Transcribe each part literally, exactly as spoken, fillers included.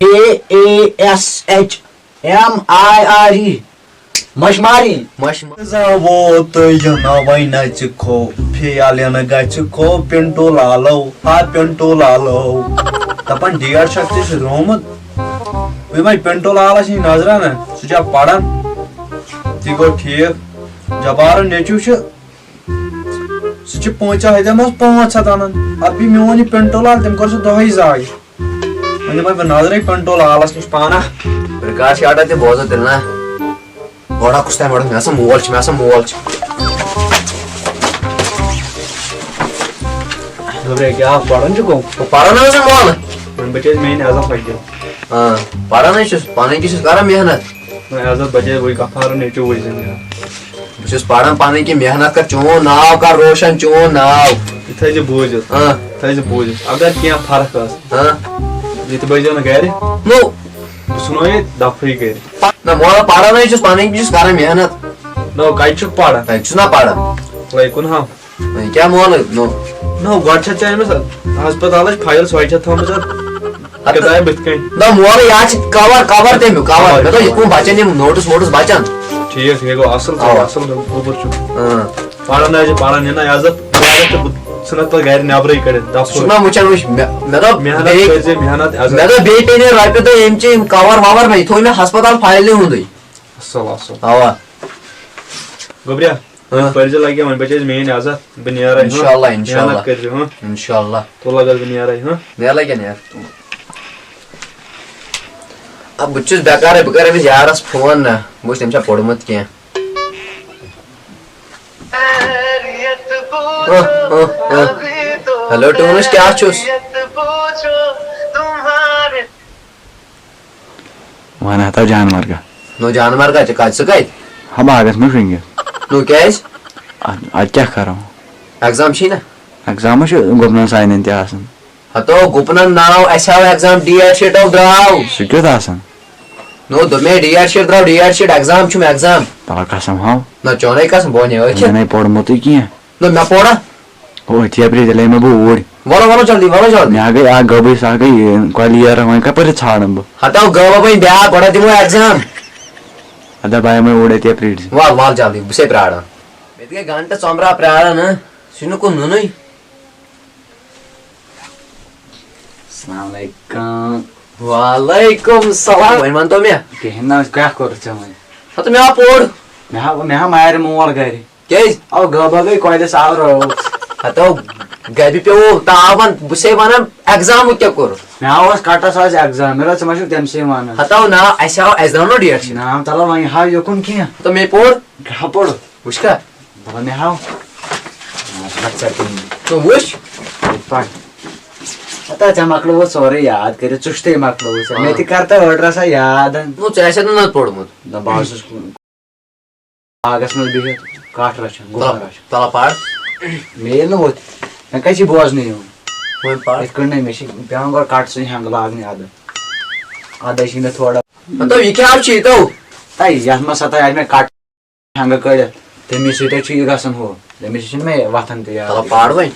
K A S H M I R E. مشماری۔ مشم- زاوو تہٕ یہِ نہ وۄنۍ نژِ کھو، فیل یہِ نہٕ گژھِ کھو، پِنٹو لالو، ہا پِنٹو لالو۔ دَپان ڈیٹ چھُ اَتھ تہِ رومُت۔ وۄنۍ وۄنۍ پِنٹو لالَس نِش نظرا نہ، سُہ چھا پَران؟ تہِ گوٚو ٹھیٖک۔ جبارُن نیٚچوٗ چھُ، سُہ چھُ پانٛژن ہتن منٛز پانٛژھ ہتھ اَنان۔ اَدٕ بیٚیہِ میون یہِ پِنٹو لال، تٔمۍ کوٚر سُہ دۄہَے ضایع۔ وۄنۍ دِمَے بہٕ نظرٕے پِنٹو لالَس نِش پانہ۔ رِکارڈ شاٹا تہِ بوزو تیٚلہِ نا۔ گۄڈٕ ہا کُس تام گۄڈٕ، مےٚ ہسا مول چھُ، مےٚ ہسا مول چھُ۔ خبرے کیٛاہ پران چھُکھ؟ بہٕ پران حظ چھُس مول۔ وۄنۍ بچے میٲنۍ عزت لگہِ۔ آ، پران حظ چھُس، پنٕنۍ تہِ چھُس کران محنت۔ وۄنۍ عزت بچے وۄنۍ غفارُن نیٚچوٗ وٕچھ زِ مےٚ۔ بہٕ چھُس پران پنٕنۍ کہِ محنت کر، چون ناو کر روشن، چون ناو۔ یہِ تھٲیزِ بوٗزِتھ۔ آ۔ یہِ تھٲیزِ بوٗزِتھ۔ اگر کینٛہہ فرق ٲس، آ۔ یہِ تہِ بٲزیو نہٕ گرِ۔ نو۔ بہٕ ژھٕنو ییٚتہِ دفعٕے کٔرِتھ۔ نہ، مول پران ہے چھُس، پنٕنۍ کِنۍ چھُس کران محنت۔ نو، کتہِ چھُکھ پران؟ تتہِ چھُس نا پران۔ لے کُن ہاو۔ وۄنۍ کیٛاہ مولہٕ؟ نو۔ نو، گۄڈٕ چھےٚ ژےٚ أمِس ہسپتالٕچ فایل سۄے چھےٚ تھٲومٕژ اتھ ہتہٕ کِتابہِ بٕتھِ کنہِ؟ نہ، مولہٕ، یہِ حظ چھِ کور، کور تمیُک، کور۔ مےٚ دوٚپ، یہِ کُن بچن یِم نوٹس ووٹس بچن۔ ٹھیٖک، یہِ گوٚو اصٕل، ژےٚ اۭں۔ اصٕل گوٚو، گوٚبُر چھُکھ۔ اۭں۔ پران حظ چھِ پران، یہِ نہ عزت، عزت تہٕ بہٕ ژھٕنکھ پتہٕ گرِ نٮ۪برٕے کٔڑِتھ، دفعہٕ۔ ژٕ چھُکھ نا وٕچھان، وٕچھ، مےٚ، مےٚ دوٚپ محنت بیٚیہِ، کٔرۍ زِ، محنت عزت۔ مےٚ دوٚپ بیٚیہِ پیٚیہِ نہٕ رۄپیہِ دہ، أمۍ چہِ یِم کور وور، مےٚ تھوٚو مےٚ ہسپتال فایلہِ ہُنٛدُے۔ اصل، اصل۔ اوا۔ گوٚبریا، ہاں۔ پٔرزِ لگہِ، وۄنۍ بچے میٲنۍ عزت، بہٕ نیرے، ہاں۔ انشاءاللہ، انشاءاللہ۔ محنت کٔرزِ، ہاں۔ انشاءاللہ۔ تُل لگس بہٕ نیرے، ہاں۔ نیرٕ لگے نیر۔ اب بہٕ چھُس بیکارے، بہٕ کرٕ أمِس یارس فون نا، بہٕ وٕچھٕ تٔمۍ چھا پوٚرمُت کینٛہہ۔ ہاں، ہاں، ہاں۔ ہیلو، ٹوٗنس کیٛاہ چھُس؟ وَن ہتا جانور کا۔ نو جانور کا، ژٕ کَتہِ، ژٕ کَتہِ؟ ہا، باغس منٛز شۄنٛگِتھ۔ نو کیٛازِ؟ اَدٕ، اَدٕ کیٛاہ کَرو؟ ایگزام چھی نا؟ ایگزام چھُ گُپنن سانٮ۪ن تہِ آسان۔ ہتو گُپنن ناو، اَسہِ آو ایگزام، ڈیٹ شیٖٹ اوس درٛاو۔ سُہ کیُتھ آسان؟ نو دوٚپ مےٚ ڈیٹ شیٖٹ درٛاو، ڈیٹ شیٖٹ، ایگزام چھُم ایگزام۔ تَلہ قسم ہاو۔ نہ چونَے قسم، بہٕ وَنہٕ یہِ ٲکھِتھ۔ مےٚ نَے پوٚرمُتٕے کینٛہہ۔ نہ مےٚ پوٚر۔ او، أتھی اپریل تیٚلے مےٚ بہٕ اوٗرۍ۔ وَلو، وَلو، جلدی، وَلو، جلدی۔ مےٚ ہا گٔے اکھ گٔبٕے، سۄ ہا گٔے، یہِ، کۄلہِ یٲر، وۄنۍ کَپٲرۍ یہِ ژھانٛڈَن بہٕ؟ ہَتاو گٲوٕ وۄنۍ بیٛاکھ، گۄڈٕ دِمو ایگزام۔ اَدٕ بہٕ یِمَے اوٗرۍ أتھی اپریل۔ وَل، وَل، جلدی، بہٕ چھُسے پرٛاران۔ مےٚ تہِ گٔے گھنٹہٕ ژۄمبرا پرٛاران، ہہ؟ سُہ چھُنہٕ کُنُنُے۔ السلام علیکم۔ وعلیکم السلام۔ وۄنۍ وَن تو مےٚ۔ کِہیٖنۍ نہ، کیٛاہ کوٚرُتھ ژےٚ وۄنۍ؟ ہَتہٕ مےٚ ہا پوٚر۔ مےٚ ہا، مےٚ ہا مارِ مول گَرِ۔ کیٛازِ؟ او، گٲبا گٔے کۄلہِ ساو رٲو۔ ہتو، گرِ پیوٚو تاون، بہٕ چھسے ونان، ایگزامُک کیٛاہ کوٚرُتھ؟ مےٚ ہا اوس کٹس آز ایگزام، مےٚ دوٚپ، ژٕ ما چھُکھ تٔمۍ سٕے ونان؟ ہتو نا، اسہِ آو، اسہِ درٛاو نہٕ ڈیٹ شیٖٹ۔ نام تلو وۄنۍ ہاو یوکُن کینٛہہ۔ تہٕ مےٚ پوٚر۔ کیٛاہ پوٚر؟ وٕچھ کھا۔ بہٕ وَنہٕ مےٚ ہاو۔ ژٕ رَٹ ژےٚ کُن۔ ژٕ وٕچھ۔ یِتھ پٲٹھۍ۔ ہتا ژےٚ مۄکلووُتھ سورُے یاد کٔرِتھ، ژٕ چھُتھٕے مۄکلووُتھ ژےٚ۔ مےٚ آ۔ تہِ کر تہٕ ٲٹھ رژھا یاد۔ نو، ژےٚ آسہِ نہٕ نتہٕ پوٚرمُت۔ نہ، بہٕ حظ چھُس باغس منٛز بِہِتھ کَٹھ رَچھان، گُپن تَلہٕ، رَچھان۔ تَلہٕ پَر۔ مےٚ ییٚلہِ نہٕ وۄتھ، مےٚ کَتہِ چھِ بوزنٕے یِوان؟ وۄنۍ پَر۔ یِتھ کٔنۍ نہٕ مےٚ چھِ پٮ۪وان گۄڈٕ کَٹہٕ سٕنٛز ہٮ۪نٛگہٕ لاگنہِ اَدٕ۔ اَدَے چھِ مےٚ تھوڑا۔ مطلب، یہِ کیٛاہ چھُ یہِ تو؟ تَے یَتھ منٛز سا تۄہہِ اَتہِ مےٚ کَٹہٕ ہٮ۪نٛگہٕ کٔڑِتھ، تَمی سۭتۍ حظ چھُ یہِ گژھان ہُہ۔ تَمی سۭتۍ چھُنہٕ مےٚ وۄتھان تہِ یاد۔ تَلہٕ پَر وۄنۍ۔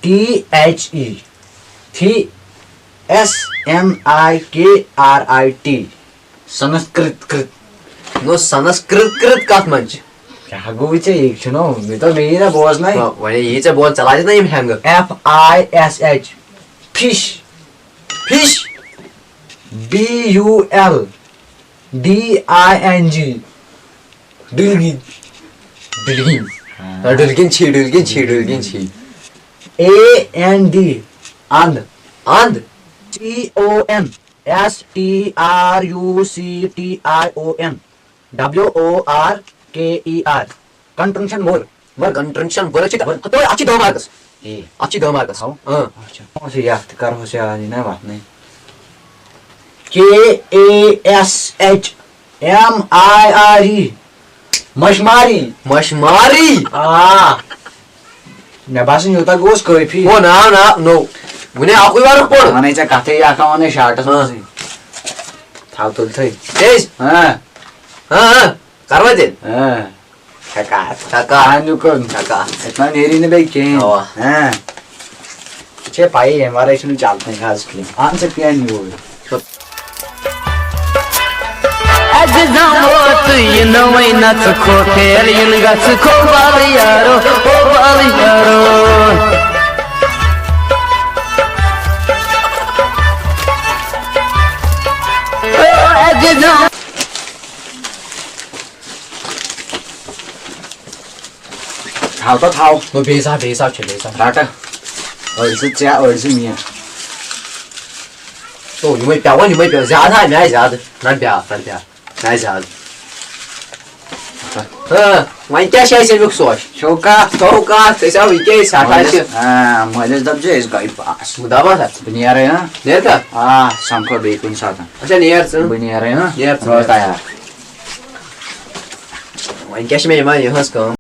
T H E، تھی، S N I K R I T۔ Sanskrit کرت۔ نو، سنسکرت کرت کتھ منٛز چھِ؟ کیٛاہ گوٚو ژےٚ؟ یہِ چھُنہٕ، مےٚ دوٚپ، مےٚ یی نہ بوزنَے۔ نہ، وۄنۍ یی ژےٚ بوز، ژےٚ لاجہِ نہ یِم ہٮ۪نٛگہٕ۔ F I S H، fish. Fish. B U L D I N G، ڈُلگِنۍ۔ ڈُلگِنۍ۔ ہاں۔ نہ، ڈُلگِنۍ چھی، ڈُلگِنۍ چھی، ڈُلگِنۍ چھی۔ A N D، and. And. T O N۔ S T R U C T I O N، W O R K E R، کنٹرنشن ور۔ ور۔ کنٹرنشن ور چھِ، ور۔ ہتو، اَتھ چھِ دہ marks. A. اَتھ چھِ دہ مارکس۔ ہاو۔ اۭں۔ اچھا۔ اَتھ چھِ یَتھ تہِ کرہوس یاد، یہِ نہ وَتھنٕے۔ K A S H M I R E، مشماری۔ مشماری؟ آ۔ مےٚ باسان، یوٗتاہ گوٚوس کٲفی۔ او، نا، نا، نو۔ وُنہِ اَکُے وَرُکھ پوٚر۔ وَنے ژےٚ کَتھٕے اَکھ، وَنے شاٹَس ہاں۔ منٛزٕے۔ تھاو تُلتھٕے۔ کیٛازِ؟ ہاں۔ ہاں، ہاں۔ کَروا تیٚلہِ؟ ہاں۔ ٹھیکار۔ ٹھیکار۔ اَنیُکُن۔ ٹھیکار۔ اَتہِ ما نیری نہٕ بیٚیہِ کِہیٖنۍ۔ اَوا۔ ہاں۔ چھے پَیی، ییٚمہِ وَرٲے چھُنہٕ چَلنٕے آز کِہیٖنۍ۔ اَن ژٕ پٮ۪ن یوٗرۍ۔ اَجہِ زامو تہٕ یِنہٕ وۄنۍ نَژٕ کھو پھیر، یِن گژھٕ کھو بالہٕ یارو، او بالہٕ یارو۔ او اَجہِ زامو۔ تھاو تہٕ تھاو۔ نو بیٚیہِ سا بیٚیہِ سا چھُ بیٚیہِ سا۔ رَٹہٕ۔ أڑۍ زٕ ژےٚ، أڑۍ زٕ مےٚ۔ تو یِمے پٮ۪وان یِمے پٮ۪وان زیادٕ ہا مےٚ آسہِ زیادٕ۔ رٹ بیٛاکھ رٹ بیٛاکھ مےٚ آسہِ زیادٕ۔ ہاں، وۄنۍ کیٛاہ چھِ اَسہِ اَمیُک سونٛچ؟ چھو کَتھ؟ تو کَتھ، أسۍ آو یہِ کیٛاہ أسۍ سٮ۪ٹھاہ چھِ۔ آ، مٲلِس دَپ زِ أسۍ گٔے پاس۔ بہٕ دَپان سا، بہٕ نیرَے نا۔ نیرکھا؟ آ، سَمکھو بیٚیہِ کُنہِ ساتہٕ۔ اچھا نیر ژٕ۔ بہٕ نیرَے نا۔ نیر ژٕ، روز نیر۔ تیار۔ وۄنۍ کیٛاہ چھِ مےٚ یِوان یِہٕنٛز کٲم؟